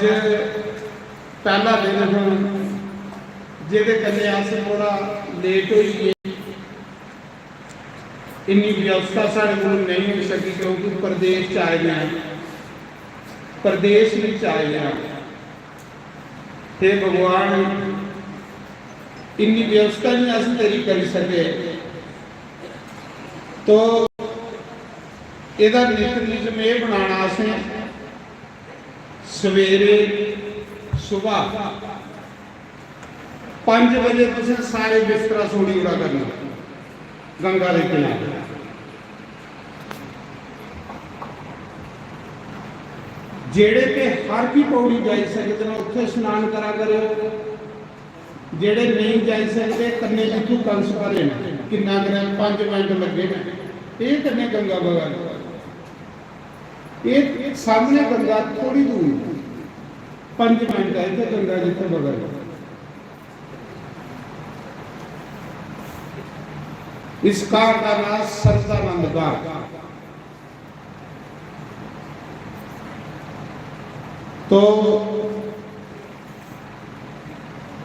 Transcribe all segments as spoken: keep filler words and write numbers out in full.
पैह्ला दिन हा, जेह्दे कन्नै अस थोह्ड़ा लेट होई गे। इन्नी व्यवस्था साढ़े कोल नेईं होई सकी, क्योंकि प्रदेश च आए दे आं, प्रदेश बिच आए दे आं। हे भगवान, इन्नी व्यवस्था नहीं अस तेरी करी सके, तो एह्दा नित नियम एह् बनाना असें, सवेरे सुबह पंज बजे तुसें सारे बिस्तरा छोड़ी ओड़ा करना गंगा दे किनारे। जेड़े ते हर की पौड़ी जाई सकदे न, उत्थे स्नान करा करो। जेड़े नेईं जाई सकदे, कन्नै जित्थूं कंस भरे न, किन्ना करै, पंज मिंट लग्गे न, एह् कन्नै गंगा बगा दी। एह् सामने गंगा थोड़ी दूर, पंज मिंट है इत्थे गंगा जित्थे बगा दी। इस घाट का नाम सरदानंद घाट। तो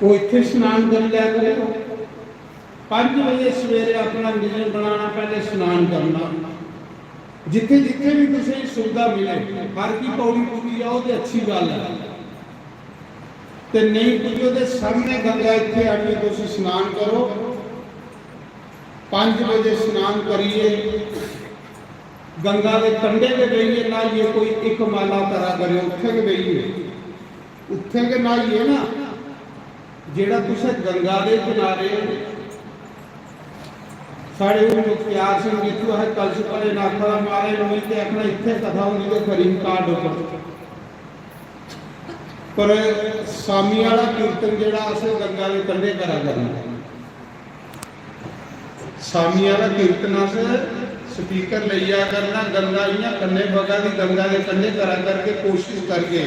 वो इत्थे स्नान कर लिया करो। पंज बजे सवेरे अपना नियम बनाना, पहले स्नान करना। जिथे जिथे भी तुसें सुविधा मिले, हर की पौड़ी पूरी जाओ तो अच्छी गल है। ते नहीं पुज्जो ते सामने गंगा इत्थे आके तुस स्नान करो। पंज बजे स्नान करिए गंगा के कंढे के बेहिए न्हाइए, कोई इक माला करा करे, उत्थे के बेहिए, उत्थे के न्हाइए ना। जेड़ा तुसें गंगा दे किनारे, साढ़े हून मुख्तियार सिंह जित्थू असें कलश भरे नाखा दा मारे, उ'नें ते आखना इत्थे कथा होंदी ते खरी कार्ड उप्पर। पर सामी आह्ला कीर्तन जेह्ड़ा अस गंगा दे कंढे करा करने, सामी आह्ला कीर्तन अस स्पीकर लेई जा करना, गंगा इ'यां कन्नै बगा दी, गंगा दे कंढे करा करके कोशिश करगे।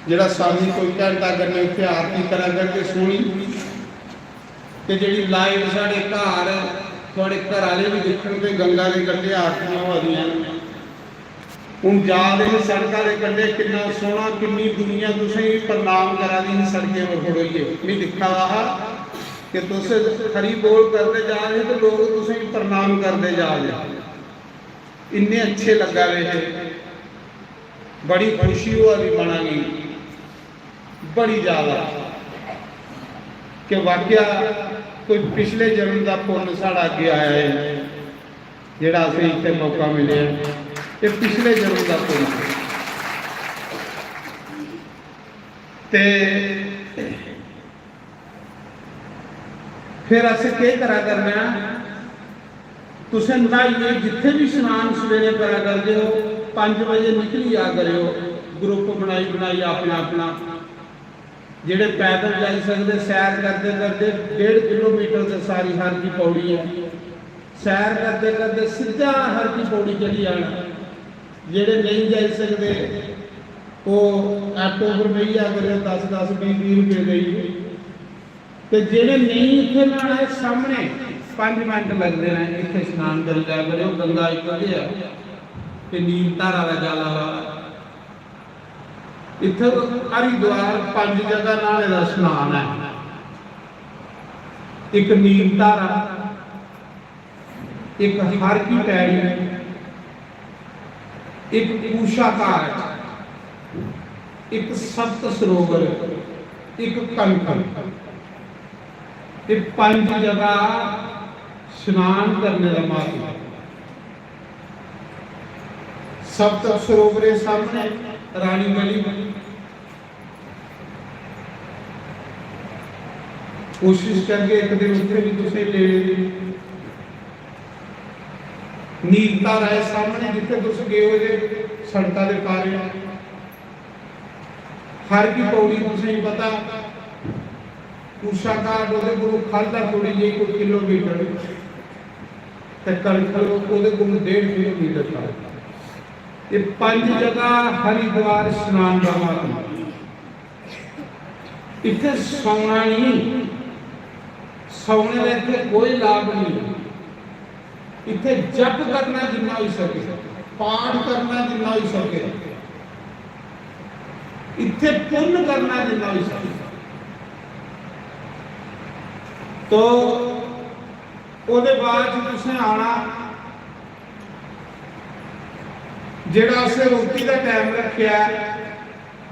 जेह्ड़ा सामी कोई घैंटा कन्नै उत्थै आरती करा करगे, सोह्नी। ते जेह्ड़ी लाइव साढ़े घर, थुआढ़े घर आह्ले बी दिक्खन ते गंगा दे कंढे आरतियां होआ दियां न। हून जा दे हे सड़का दे कंढे, किन्ना सोह्ना, किन्नी दुनिया तुसें गी प्रणाम करा दी ही सड़कें पर खड़ोइयै। में दिक्खा दा हा कि तुस खरी बोल करदे जा दे हे ते लोक तुसें गी प्रणाम करदे जा दे हे। इन्ने अच्छे लग्गा दे हे। बड़ी खुशी होआ दी मना गी, बड़ी ज्यादा, कि वाकया कोई पिछले जन्म दा पुन्न साढ़ा अग्गें आया है, जेह्ड़ा असें इत्थै मौका मिलेआ। एह् पिछले जन्म दा पुन्न। ते फिर अस केह् करा करने आं? तुसें न्हाइयै जित्थै बी स्नान सवेरे करा करदे हो, पंज बजे निकली जा करेओ, ग्रुप बनाई बनाई अपना अपना। जेह्ड़े पैदल जाई सकदे, सैर करदे करदे डेढ़ किलोमीटर ते सारी हर की पौड़ी ऐ। सैर करदे करदे सिद्धा हर की पौड़ी चली जाना। जेह्ड़े नेईं जाई सकदे, ओह् आटो पर बेही जा करेओ, दस दस, बीह् बीह् रपेऽ देइयै। ते जेह्ड़े नेईं इत्थै न्हाना, एह् सामनै पंज मिंट लगदे न, इत्थै स्नान करी लै करेओ, गंगा इक गै ऐ ते नील धारा दा जल आवा दा। इत्थै हरिद्वार पंज जगह न्हाने दा स्नान ऐ। इक नील धारा, इक हर की पैड़ी, इक पूषा घाट, इक सप्त सरोवर, इक कंठ। एह् पंज जगह स्नान करने दा महत्व। सप्त सरोवरे सामने, रानी गली, कोशिश करगे इक दिन उत्थे भी तुसें लेने दी। नील धारा ऐ सामने, जित्थे तुस गे ओ जे सड़का दे पारे। हर की पौड़ी तुसें पता, पूषा घाट ओह्दे कोलों ख'ल्ल ऐ थोड़ी जेही, कोई किलोमीटर, ते कनक ओह्दे कोलों डेढ़ किलोमीटर ख'ल्ल। एह् पंज जगह हरिद्वार स्नान दा महत्व। इत्थै सौना नहीं, सौने दा इत्थै कोई लाभ नहीं। इत्थै जप करना जिन्ना होई सके, पाठ करना जिन्ना होई सके, इत्थै पुन्न करना जिन्ना होई सकै। तो ओह्दे बाद च तुसें आना, जेह्ड़ा असें रोटी दा टाइम रक्खेआ ऐ,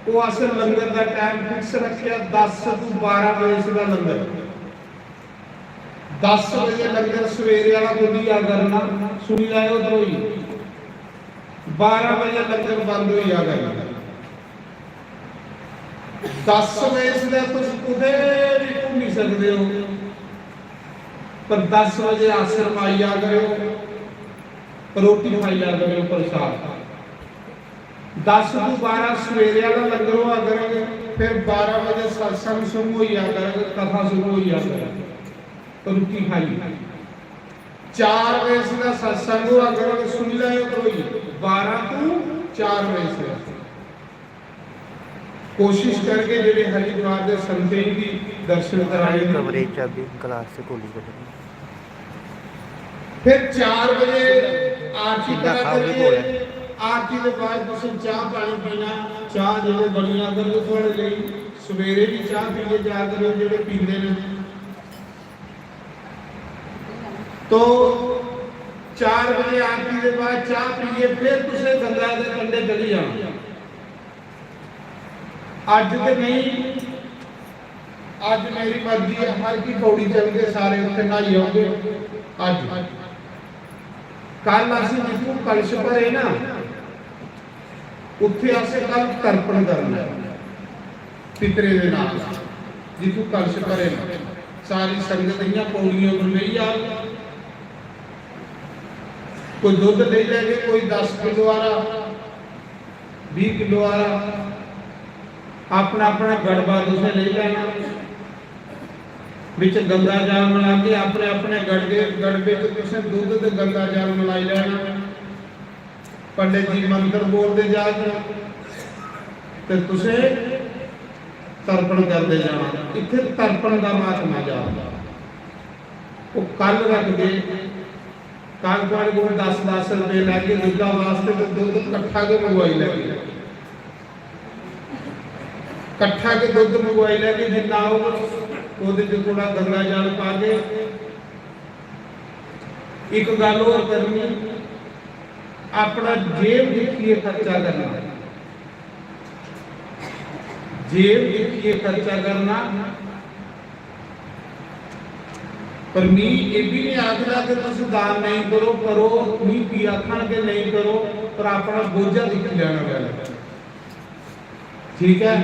ओह् असें लंगर दा टाइम फिक्स रक्खेआ, दस तू बारां बजे दा लंगर। दस बजे लंगर सवेरे आह्ला खुल्ली जा करना, सुनी लैओ, धरोई बारां बजे लंगर बंद होई जा करना। दस बजे इसलै तुस कुतै बी घूमी सकदे ओ, पर दस बजे आश्रम आई जा करेओ, रोटी खाई जा करेओ, प्रसाद। दस तू बारां सवेरे आह्ला लंगर होआ करग, फिर बारां बजे सत्संग शुरू होई जा करग, कथा शुरू होई जा करग, रुट्टी खाई। चार बजे दा सत्संग होआ करग, सुनी लैओ, कोई बारां तू चार बजे से। कोशिश करगे जेह्ड़े हरिद्वार दे संतें गी दर्शन कराने दी। कमरे च अभी क्लास से खोली कर। फिर चार बजे आरती करा करगे। आरती दे बाद तुसें चाह पानी पीना, चाह जेह्ड़े बनिया करगे थुआढ़े लेई, सवेरे भी चाह पीए जा करो जेह्ड़े पींदे न। तो चार बजे आरती दे बाद चाह पीए फिर तुसें गंगा दे कंढे चली जाना। अज्ज ते नहीं, अज्ज मेरी मर्जी है, हर की पौड़ी चलगे, सारे उत्थे न्हाई आओगे। अज्ज, कल असें जित्थों कलश भरे ना, उत्थे असें कल तर्पण करना है पितरें दे नाल, जित्थों कलश भरे ना। सारी संगत इ'यां पौड़ियां पर बेही जाग, कोई दुद्ध लेई लैगे, कोई दस किलो आरा, बीह किलो आरा, अपना अपना गड़बा तुसें लेई लैना, बिच गंगा जल मलागे, अपने अपने गड़बे, गड़बे च तुसें दुद्ध ते गंगा जल मलाई लैना। पंडित जी मंत्र बोलदे जाग ते तुसें तर्पण करदे जाना। इत्थे तर्पण दा महात्मा जाग, ओह् कल रखदे। कल थुआढ़े कोल दस दस रुपए लैगे दुद्धा वास्ते, ते दुद्ध कट्ठा गै मंगवाई लैगे। कट्ठा गै दुद्ध मंगवाई लैगे, जिन्ना होग, ओह्दे च थोड़ा गंगा जल पागे। इक गल्ल होर करनी, अपना जेब दिक्खियै खर्चा करना, जेब दिक्खियै खर्चा करना। पर मी एह् बी नहीं आखदा कि तुस दान नहीं करो, करो, मी की आखन कि नहीं करो, पर अपना बोझा दिक्खी लैना पैह्लें। ठीक ऐ?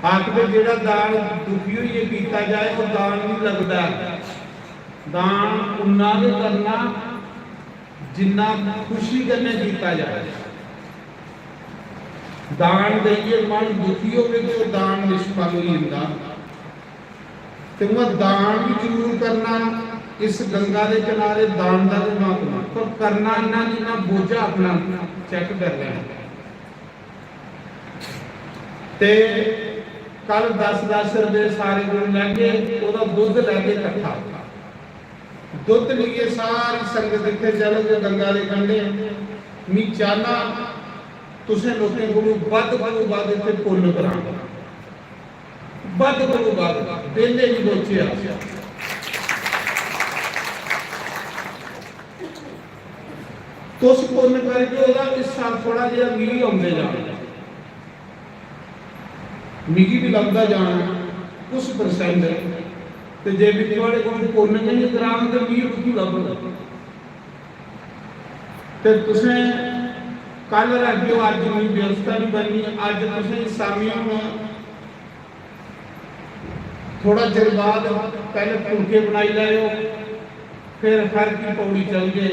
आखदे जेह्ड़ा दान दुखी होइयै कीता जाए, ओह् दान नहीं लगदा। दान उन्ना गै करना जिन्ना खुशी कन्नै कीता जाए। दान देइयै मन दुखी होवे ते ओह् दान निष्फल होई जंदा। ते उ'आं दान बी जरूर करना। इस गंगा दे किनारे दान दा बी महत्व, पर करना इन्ना जिन्ना बोझा अपना चैक कर लैना। ते कल दस दस रुपए सारे कोल लैगे, ओह्दा दुद्ध लैगे कट्ठा। दुद्ध लेइयै सारी संगत इत्थै चलग गंगा दे कंढे। मी चाहना तुसें लोकें कोलू बद्ध कोलू बद्ध इत्थै पुन्न करां, बद्ध कोलू बद्ध, बेल्ले निं बौह्चे अस। तुस पुन्न करगे, ओह्दा हिस्सा थोड़ा जेहा मिगी औंदे जाना। मिगी बी लभदा जाना कुछ परसेंट। ते जे मिगी थुआढ़े कोल पुन्न गै निं करान ते मिगी कुत्थूं लब्भग? ते तुसें कल रखदे ओ, अज्ज मिगी व्यवस्था निं बननी। अज्ज तुसें शामीं हून थोड़ा चिर बाद पैह्ले फुलके बनाई लैएओ, फिर हर की पौड़ी चलगे।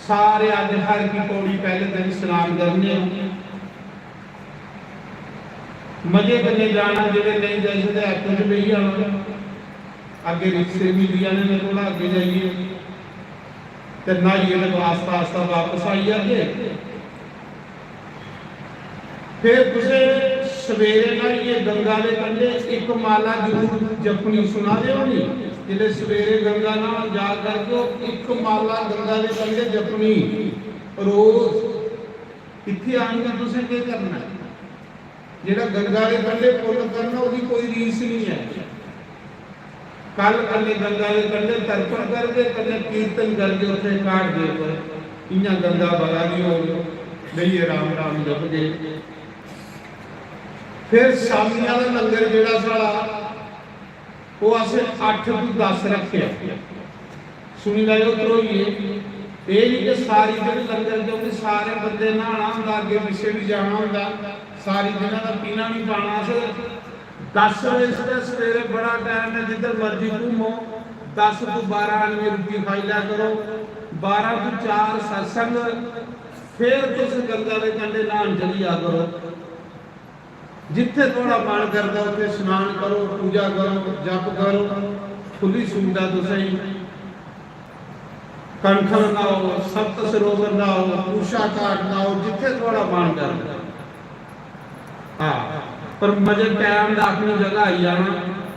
सारे अज्ज हर की पौड़ी पैह्ले दिन स्नान करने आं। मजे कन्नै जाना, जेह्ड़े नेईं जाई सकदे, आटो च बेही जाना। अग्गें रिक्शे मिली जाने न, थोड़ा अग्गें जाइयै ते न्हाइयै ते आस्ता आस्ता बापस आई जागे। फिर तुसें सवेरे न्हाइयै गंगा दे कंढे इक माला जरूर जपनी, सुना दे हो नी? जिसलै सवेरे गंगा न्हान जा करगे, इक माला गंगा दे कंढे जपनी रोज। इत्थै आनियै तुसें केह् करना ऐ? जेह्ड़ा गंगा दे कंढे पुन्न करना, ओह्दी कोई रीस निं ऐ। कल कन्नै गंगा दे कंढे तर्पण करगे, कन्नै कीर्तन करगे उत्थै घाट दे उप्पर। इ'यां गंगा बगा दी होग, बेहियै राम राम जपगे। फिर शामी आह्ला लंगर जेह्ड़ा साढ़ा, ओह् असें अट्ठ तू दस रक्खेआ। सुनी लैओ ध्रोइये, एह् निं कि सारी दिन लंगर, क्योंकि सारे बंदे न्हाना होंदा, अग्गें पिच्छें बी जाना होंदा, सारी दिना दा पीना निं पाना। अस दस बजे सिद्धे सवेरे बड़ा टैम ऐ, जिद्धर मर्जी घूमो, दस तू बारां आनियै रुट्टी खाई लै करो, बारां तू चार सत्संग, फिर तुस गंगा दे कंढे न्हान चली जा करो। जित्थै थुआढ़ा मन करदा उत्थै स्नान करो, पूजा करो, जप करो, खु'ल्ली सूझ ऐ तुसेंगी। कनखल न्हाओ, सप्त सरोवर न्हाओ, पूषा घाट न्हाओ, जित्थै थुआढ़ा मन करदा। हां, पर मजे टैम दा अपनी जगह आई जाना।